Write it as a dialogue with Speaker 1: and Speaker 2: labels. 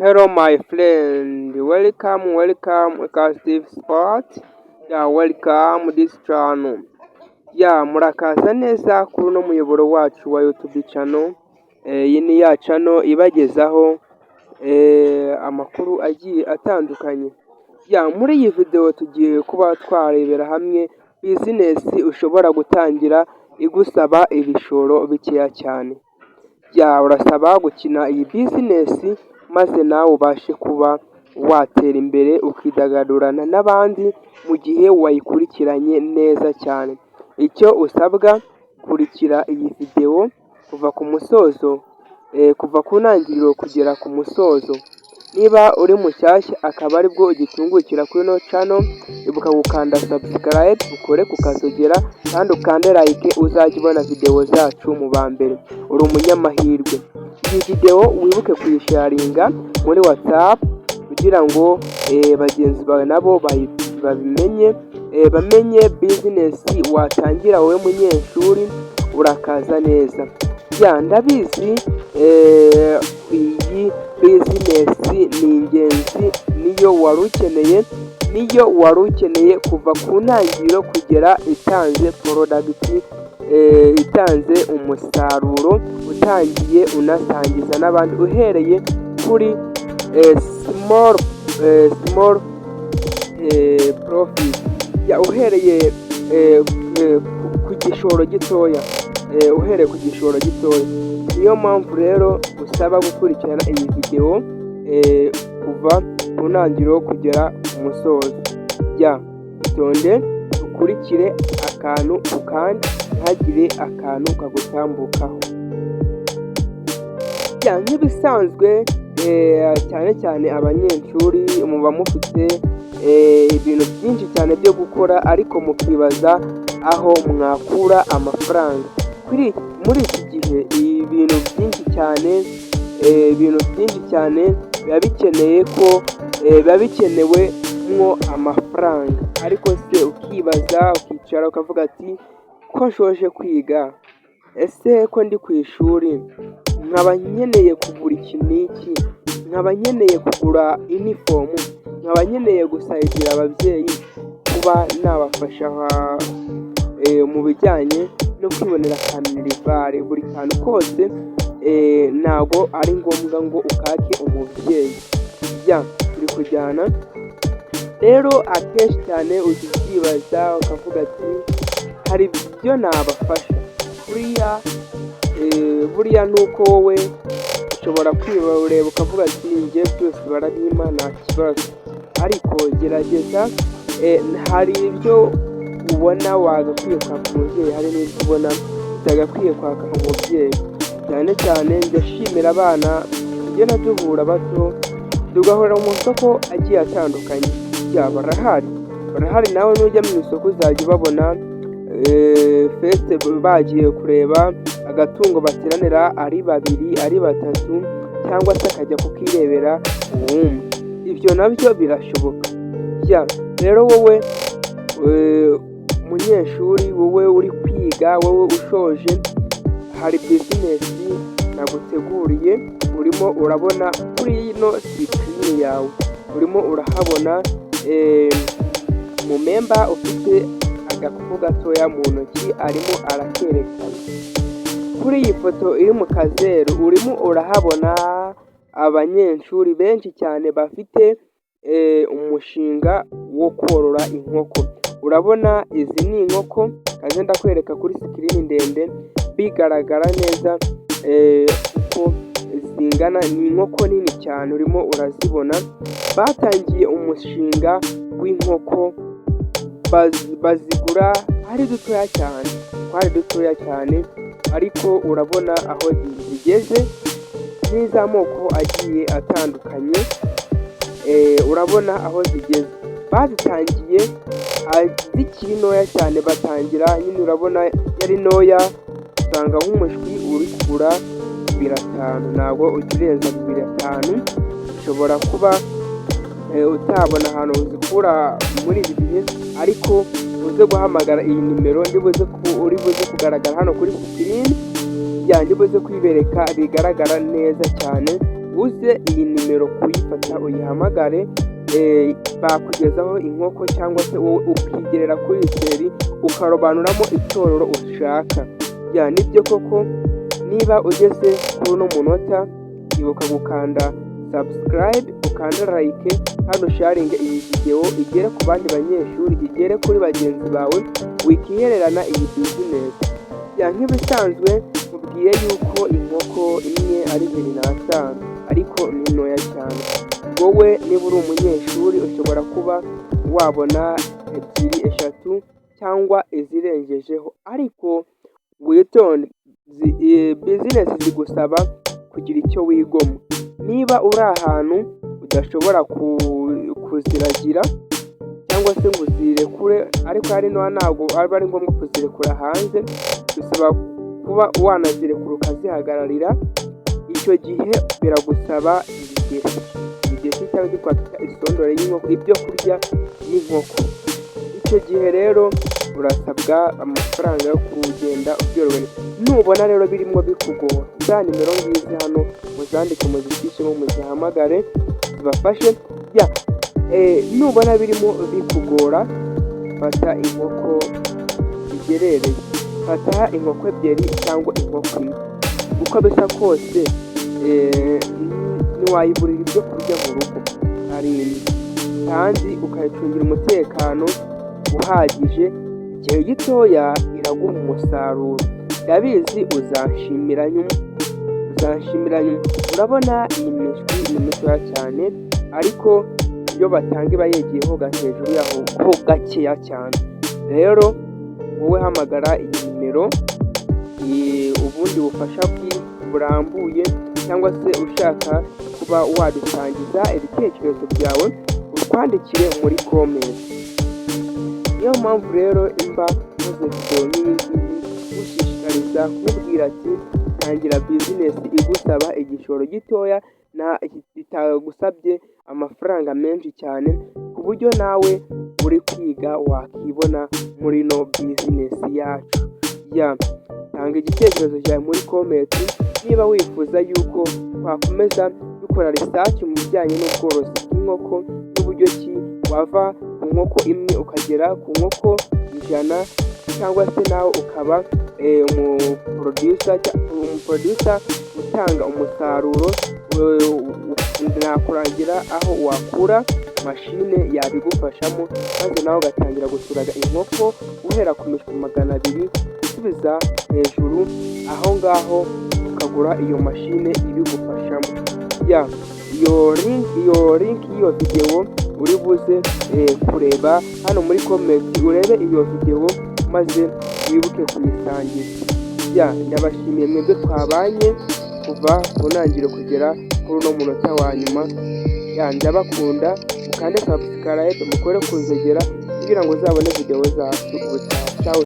Speaker 1: Hello my friend, welcome, welcome Steve Sport, yeah, welcome this channel. Yeah, murakaza neza kuri uno muyoboro wacu wa YouTube channel. Iyi ni ya channel ibagezaho amakuru agiye atandukanye. Yeah, muri iyi video tugiye kuba twarebera hamwe business ushobora gutangira igusaba ibishoro bikeya cyane. Yeah, urasaba gukina iyi business maze nawe ubashe kuba watera imbere, ukidagadurana n'abandi mu gihe wayikurikiranye neza cyane. Icyo usabwa, kurikira iyi video kuva ku musozo, kuva ku ntangiriro kugera ku musozo. Niba uri mushyashya akaba aribwo ugitungukira kuri ino channel, ibuka gukanda subscribe, ukore ku kazogera kandi ukande like, uzajya ubona video zacu mu ba mbere. Uri umunyamahirwe. Iyi video wibuke kuyisharinga muri WhatsApp kugira ngo bagenzi bawe nabo babimenye, bamenye business watangira wowe munyeshuri. Urakaza neza. Yeah, ndabizi iyi business ni ingenzi, niyo wari ukeneye, niyo wari ukeneye kuva ku ntangiriro kugera itanze product, itanze umusaruro, utangiye unasangiza n'abandi uhereye kuri small profit, uhereye ku gishoro gitoya, uhereye ku gishoro gitoya. Niyo mpamvu rero usaba gukurikirana iyi video kuva ku ntangiriro kugera ku musozo. Yeah, itonde ukurikire akantu ku kandi, ntihagire akantu kagutambukaho. Nk'ibisanzwe, cyane cyane abanyeshuri muba mufite ibintu byinshi cyane byo gukora, ariko mukibaza aho mwakura amafaranga. Muri iki gihe ibintu byinshi cyane, ibintu byinshi cyane biba bikeneye ko biba bikenewe mwo amafaranga, ariko se ukibaza, ukicara ukavuga ati: "Ko nshoje kwiga, ese ko ndi ku ishuri nkaba nkeneye kugura iki n'iki, nkaba nkeneye kugura uniform, nkaba nkeneye gusayidira ababyeyi, kuba nabafasha mu bijyanye no kwibonera ka minerval, buri kantu kose ntabwo ari ngombwa ngo ukake umubyeyi." Yeah, turi kujyana rero. Akenshi cyane ujya ubyibaza ukavuga ati: "Hari ibyo nabafasha." Buriya ni uko wowe ushobora kwireba ukavuga ati: "Njye byose barabimpa, nta kibazo." Ariko gerageza, hari ibyo ubona wagakwiye kwaka umubyeyi, hari n'ibyo ubona utagakwiye kwaka umubyeyi. Cyane cyane ndashimira abana tugenda duhura bato, tugahurira mu masoko agiye atandukanye. Barahari, barahari. Nawe nujya mu isoko uzajya ubabona fesite bagiye kureba agatungo, bateranira ari babiri, ari batatu, cyangwa se akajya kukirebera uwumwe. Ibyo nabyo birashoboka. Rero wowe munyeshuri, wowe uri kwiga, wowe ushoje, hari business naguteguriye. Urimo urabona kuri ino screen yawe, urimo urahabona umumemba ufite agakoko gatoya mu ntoki, arimo arakerekana. Kuri iyi foto iri mu kazeru urimo urahabona abanyeshuri benshi cyane bafite umushinga wo korora inkoko. Urabona izi ni inkoko, kaze ndakwereka kuri screen ndende bigaragara neza uko zingana. Ni inkoko nini cyane, urimo urazibona. Batangiye umushinga w'inkoko, bazigura ari dutoya cyane, twari dutoya cyane, ariko urabona aho zigeze. Ni iz'amoko agiye atandukanye. Urabona aho zigeze. Bazitangiye zikiri ntoya cyane, batangira nyine urabona yari ntoya, usanga nk'umushwi uri kugura 2,500, ntabwo ujya urenza 2,500. Ushobora kuba utabona ahantu uzikura muri ibi bihe, ariko uze guhamagara iyi nimero uri buze kugaragara hano kuri screen yanjye, buze kuyibereka bigaragara neza cyane. Uze iyi nimero kuyifata uyihamagare, bakugezaho inkoko cyangwa se wowe ukigerera kuri terrain ukarobanuramo icyororo ushaka. Yeah, nibyo koko, niba ugeze kuri uno munota, ibuka gukanda subscribe, ukande like kandi usharinge iyi videwo igere ku bandi banyeshuri, igere kuri bagenzi bawe, wikihererana iyi business. Yeah, nk'ibisanzwe mubwiye yuko inkoko imwe ari 25, ariko ni ntoya cyane. Wowe niba uri umunyeshuri ushobora kuba wabona ebyiri, eshatu cyangwa izirengejeho, ariko witonde, business zigusaba kugira icyo wigomwa. Niba uri ahantu udashobora kuziragira cyangwa se ngo uzirekure, ariko hari ntabwo aba ari ngombwa kuzirekura hanze, bisaba kuba wanazirekura ukazihagararira. Icyo gihe biragusaba ibigesi, ibigesi cyangwa ibyo twakwita isondore y'inkoko, ibyo kurya by'inkoko. Icyo gihe rero urasabwa amafaranga yo kugenda ubyororera. Nubona rero birimo bikugora, za nimero ngizi hano muzandike, muzishyiremo, muzihamagare zibafashe. Nubona birimo bikugora, fata inkoko zigerereye, fata inkoko ebyiri cyangwa inkoko imwe. Uko bisa kose ntiwayiburira ibyo kurya mu rugo arindwi, kandi ukayicungira umutekano uhagije, igihe gitoya iraguha umusaruro. Ndabizi uzanshimira nyuma, uzanshimira nyuma. Urabona iyi mishwi ni mitoya cyane, ariko iyo batanga iba yegeyeho hejuru yaho ho gakeya cyane. Rero wowe hamagara iyi nimero, ubundi bufasha burambuye cyangwa se ushaka kuba wadusangiza ibitekerezo byawe, utwandikire muri comment. Niyo mpamvu rero imba nkoze videwo nk'iyi ngiyi ngushishikariza kukubwira ati: "Tangira business igusaba igishoro gitoya, bitagusabye amafaranga menshi cyane, ku buryo nawe uri kwiga wakibona muri ino business yacu." Yeah, tanga igitekerezo cyawe muri comment niba wifuza yuko twakomeza dukora research mu bijyanye n'ubworozi bw'inkoko n'uburyo ki wava ku nkoko imwe ukagera ku nkoko 100, cyangwa se nawe ukaba umuproducer utanga umusaruro. Nakurangira aho wakura mashine yabigufashamo, maze nawe ugatangira guturaga inkoko guhera ku mishwi 200 gusubiza hejuru aho ngaho, ukagura iyo mashine ibigufashamo. Yeah, iyo link y'iyo videwo uri buze kureba hano muri comment, urebe iyo videwo maze wibuke kuyisangiza. Yeah, ndabashimiye mwebwe twabanye kuva ku ntangiriro kugera kuri uno munota wa nyuma. Yeah, ndabakunda. Mukande subscribe, mukore ku nzogera kugira ngo uzabone videwo zacu ubutaha. Ciao.